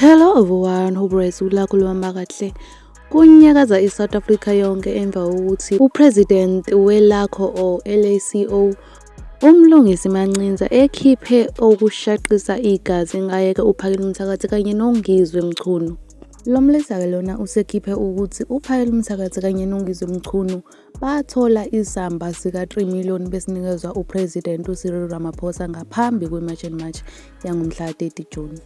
Hello everyone, hope ulakho luhamba kahle. Kunyakaza i-South Africa yonke emva kokuthi uPresident weLACO or LACO uMlungisi Mancinza ekhiphe okushaqisa igazi ngayeke uPhakelumthakathi kanye noNgizwe Mchunu. Lo mlisa-ke lona usekhiphe ukuthi uPhakelumthakathi kanye noNgizwe Mchunu bathola isamba sika-3 million besinikezwa uPresident uCyril Ramaphosa ngaphambi kwe-March and March yangomhla 30 June.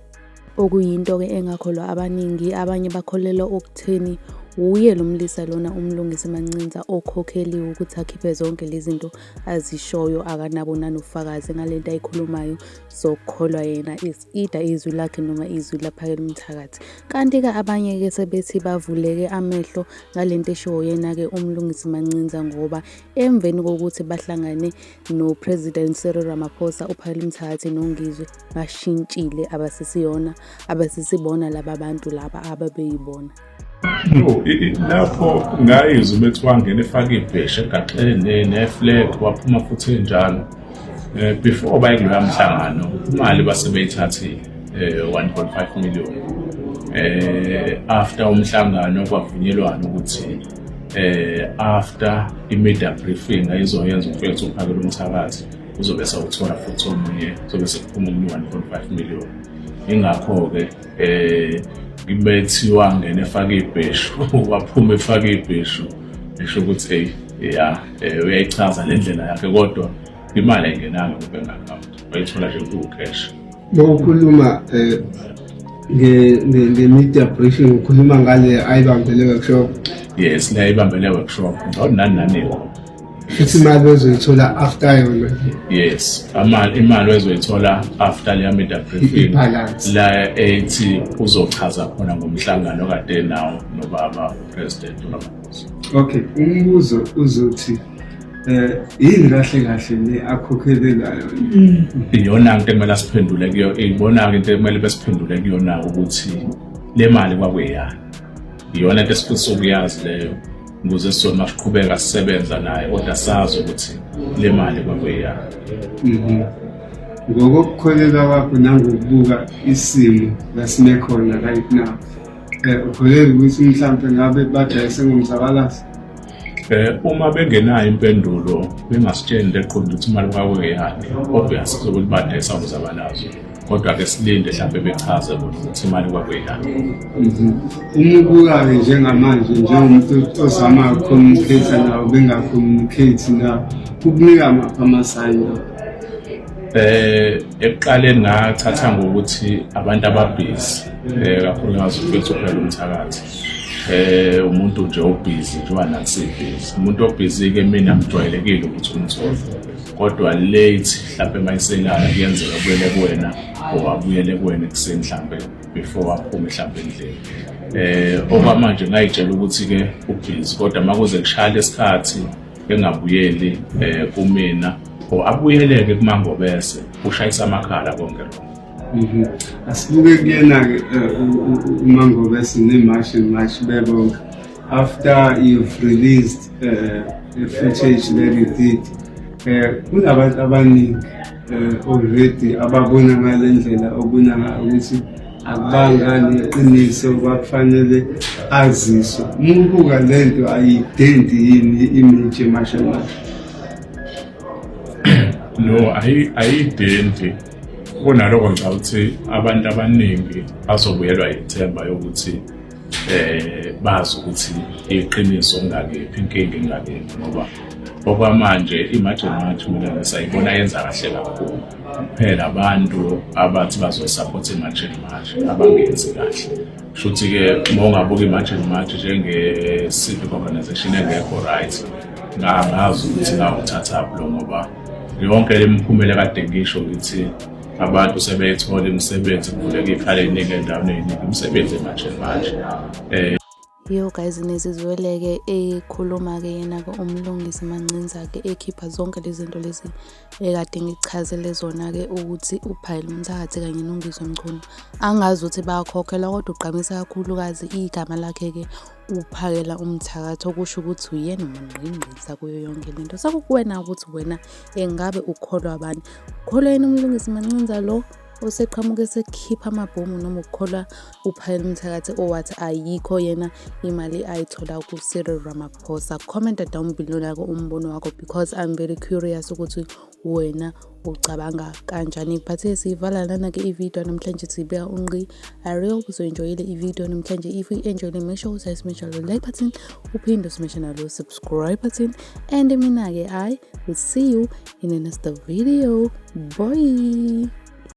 Okuyinto-ke engakholwa abaningi, abanye bakholelwa okutheni wuye lo mlisa lona uMlungisi Mancinza okhokheliwe ukuthi akhiphe zonke lezi zinto azishoyo, akanabo nanofakazi ngalento ayikhulumayo. Sokukholwa yena is either izwi lakhe noma izwi laPhakelumthakathi. Kanti-ke abanye-ke sebethi bavuleke amehlo ngalento eshiwo yena-ke uMlungisi Mancinza, ngoba emveni kokuthi bahlangane no-President Cyril Ramaphosa, uPhakelumthakathi noNgizwe bashintshile, abasisiyona abasisibona laba bantu laba ababeyibona. No, lapho ngayizwa bethi wangena efaka ibheshu egaxele ne-flag, waphuma futhi enjalo. Before baye kuloya mhlangano, imali base beyithathile, 1.5 million. After umhlangano kwavunyelwana ukuthi after i-media briefing ayizoyenza umfethu uPhakelumthakathi, uzobe sewuthola futhi omunye, uzobe sekuphuma omunye 1.5 million. Ingakho-ke bethiwa ngena efaka ibheshu, waphuma efaka ibheshu, esho ukuthi hey ya, uyayichaza le ndlela yakhe, kodwa imali ayingenanga ku-bank account, wayithola nje ku-cash. Mawukhuluma nge-media briefing, ukhuluma ngale ayibambele workshop? Yes, le ayibambele workshop ngicabanga nani naniko. Futhi imali bezoyithola after yona? Yes, imali wezoyithola after leya media briefing. I-balance. La ethi uzochaza khona ngomhlangano kade nawo nobaba uPresident uRamaphosa. Okay, umbuzo uzothi yini kahle kahle le akhokhelelayo? Iyona into ekumele asiphendule kuyo, ibona-ke into ekumele besiphendule kuyona ukuthi le mali kwakuyeyani. Iyona into esifisa ukuyazi leyo, ukuze sizona masiqhubeka sisebenza naye, kodwa sazi ukuthi le mali kwakuyeyani. Ngokukholelwa kwakho nangokubuka isimo lasime khona right now, ukholelwa ukuthi mhlampe ngabe badayise ngomzabalazo? Uma bengenayo impendulo, bengasitsheli into eqonde ukuthi imali kwakuyeyani, obvious kuzokuthi badayisa umzabalazo, kodwa-ke silinde mhlawumbe bechaze bona ukuthi imali kwakuyeyani. Uma ubuka-ke njengamanje, njengomuntu ozama uku-communicate nawo, benga-communicate nawo, kukunika maphi ama-sign? Ekuqaleni ngathatha ngokuthi abantu ababhizi, kakhulukazi ufethu phela umthakathi, umuntu nje obhizi njengoba nathi sibhizi. Umuntu obhizi ke mina ngijwayelekile ukuthi umthole, kodwa late mhlawumbe mayiselala kuyenzeka abuyele kuwena or abuyele kuwena ekuseni mhlawumbe before aphume mhlawumbe endlini. Okwamanje ngayitshela ukuthi ke ubhizi, kodwa makuze kushaya lesikhathi engabuyeli kumina or abuyeleke kuMangobese, ushayisa amakhala konke lokho. Asibuke kuyena-ke uMangobese ne-March and March bebonke. After you've released the footage that you did, kunabantu abaningi already ababona ngale ndlela obona ngayo ukuthi akubanga neqiniso, kwakufanele aziswe. Uma ubuka le nto, ayidenti yini i-image ye-March and March? No, ayidenti. Kunaloko ngicabanga ukuthi abantu abaningi bazobuyelwa ithemba yokuthi bazi ukuthi iqiniso ngakephi, inkinga ingakephi, ngoba okwamanje i-March and March mina ngisayibona yenza kahle kakhulu. Kuphela abantu abathi bazoyi-support i-March and March abangenzi kahle. Kusho ukuthi-ke uma ungabuka i-March and March njenge-civic organization engekho right, ngangazi ukuthi ngawuthathaphi lo, ngoba yonke le miphumela kade ngisho ngithi abantu sebeyithola imisebenzi, kuvuleka iy'khala ey'ningi ey'ndaweni ey'ningi, imisebenzi e-March and March. Yo guys, nizizwele-ke ekhuluma-ke yena-ke uMlungisi Mancinza-ke ekhipha zonke lezi zinto lezi ekade ngichazele zona-ke ukuthi uPhakelumthakathi kanye noNgizwe Mchunu angazi ukuthi bayakhokhelwa, kodwa ugqamisa kakhulukazi igama lakhe-ke uPhakela Umthakathi, okusho ukuthi uyena umangqingqisa kuyo yonke lento. Sekukuwena ukuthi wena engabe ukholwa bani, ukholwa yena uMlungisi Mancinza lo Oseqhamuke esekhipha amabhomu noma ukukholwa uPhakel'umthakathi owathi ayikho yena imali ayithola ku-Cyril Ramaphosa. Comment down below nako umbono wakho because I'm very curious ukuthi wena ucabanga kanjani. But siyivala lana-ke ividiyo namhlanje, sibeka unqi. I really hope uzo-enjoyile ividiyo namhlanje. If you-enjoyile, make sure ukuthi ayismasha lo like button, uphinde usmashe nalo subscribe button, and mina-ke I will see you in the next video. Bye.